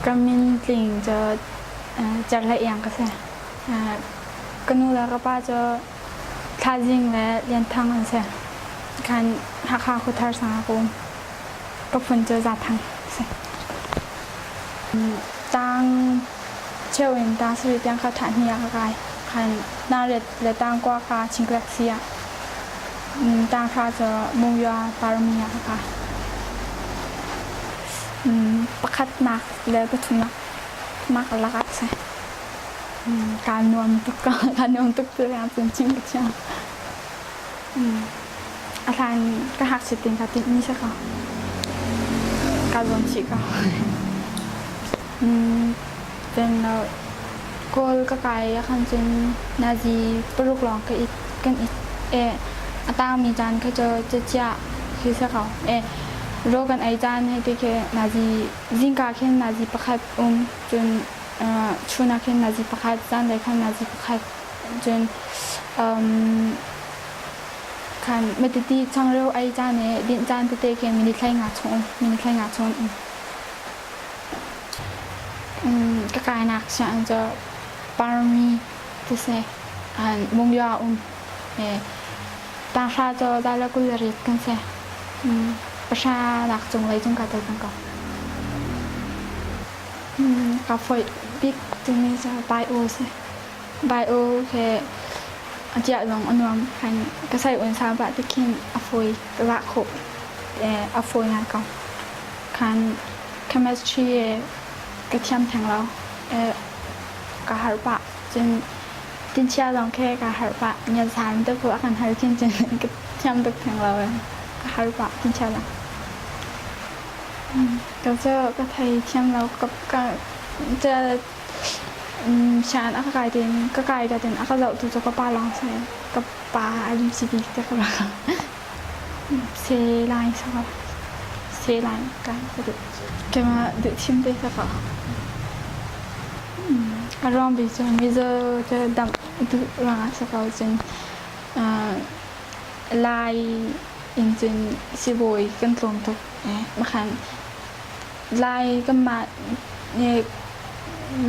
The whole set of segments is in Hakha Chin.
Ka min tling cu Cerhlei Iang ka si. Ka nu le ka pa cu Thlazing le Lianthang an si. Khan Hakha Khuathar sang ah ka um. Ka phun cu Zathang a si. Tang cheu in tang sarih tiang kha thah hni ah ka kai. Khan nariat le tangkua kha Chingklek si ah tanghra cu Mungya Parami ah ka kai. Pakhatnak le pathumnak mak lak ah si. Kaa nuam tuk kaa nuam tuk ti leng cun chim ka thiam. A hlan ka ngakchia tein kaa tinh mi si ko. Kaa zuam chih ko. Cun Kawl ka kai ahkhan cun nazi paruk lawng ka it kan it. A tangmi caan kha cu ciaciah khi si ko. Rawl kan ei caan hei ti khi nazi zingka khin nazi pakhat um cun chun ah khin nazi pakhat zanlei khan nazi pakhat cun khan matiti changreu ei caan i dinh caan tete khi minute 15 chung um minute 15 chung an um. Ka kainak sianginn cu Parmi ti si. Mungya um. Tanghra cu zale 28 kan si. Pahra nak cunglei cung kaa tel peng ko. Ka foih bik timi cu Bio si. Bio he a ciah zong a nuam. Khan ka sai un sa pah ti khin a fawi ka zah khawh. A fawi ngai ko. Khan chemistry ka thiam theng lo. Ka harh pah. Cun tinchia zong khi ka harh pah. Ngiatzan te phu a kan hal khin cun ka thiam tuk theng lo. Ka harh pah tinchia zong. Ka cu ka thei thiam lo. Ka Sian a ka kai tein ka kai ka tein a ka zohtu cu ka pa lawng si. Ka pa a lim si bik te ka rak. Se lai sa ka se lai kai ka duh. Keimah duh thim te sa ka. A ruang bik cu Mizo cu damh duh ruangah si ko cun Lai in cun sibawi kan tlawm tuk. Makhan Lai kanmah nih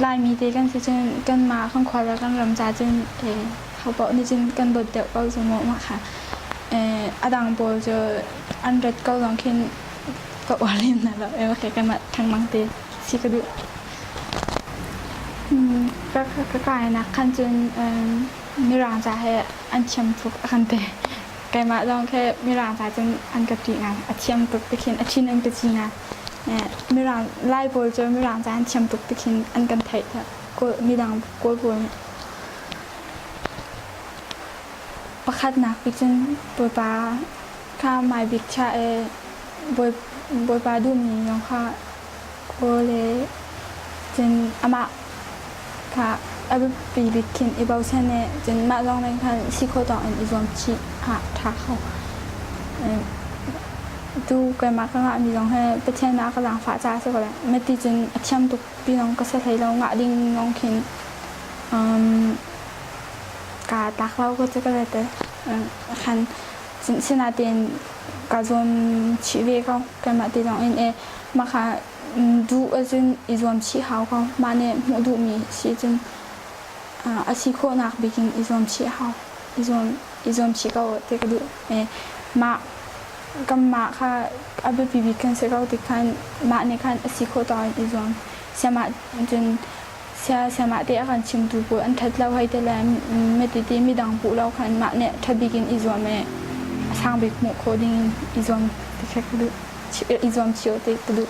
Laimi te kan si cun kanmah kan khua le kan ram ca cun hopaoh nih cun kan dawt deuh ko cu mu mah kha. A dang pawl cu an rat ko zong khin ka uar lem hna lo. Kanmah thengmang te si ka duh. Ka kainak khan cun Mirang ca he an thiam tuk a kan ti. Keimah zong khi Mirang ca cun an ka ṭih ngai. A thiam tuk ti khin a ṭhin an ka ci ngai. Mirang Lai pawl cu Mirang ca an thiam tuk ti khin an kan theih. Kawl midang Kawl pawl nih. Pakhatnak bik cun Bawipa kha hmai bik chiah i Bawipa duhmi zong kha kawl i cun amah kha a biapi bik khin i bochan i cun mah lawng nih khan si khawh tawk in i zuam chih ah ṭha kho. Tu keimah ka ngahmi zong hi Pathian ah ka zaangfah caah a si ko lai. Mati cun a thiam tuk ti zong ka si hlei lo. Ngah ding zong khin kaa tlak lo ka ti ka te. Khan sinain kaa zuam chih ve ko. Keimah ti zong in e mah kha duh ahcun i zuam chih hau ko. Mah nih hmuh duhmi si cun a si khawhnak bik in i zuam chih hau. I zuam chih ko ti ka duh. Mah kanmah kha a biapi bik kan si ko ti khan mah nih khan a si khawh tawk in i zuam. Siamah cun siamah te a kan chimtu pawl an ṭhat lo hei ti le mititi midang puh lo khan mah nih ṭha bik in i zuam i a sang bik hmuh khawh ding in i zuam ti kha ka duh. I zuam cio ti ka duh.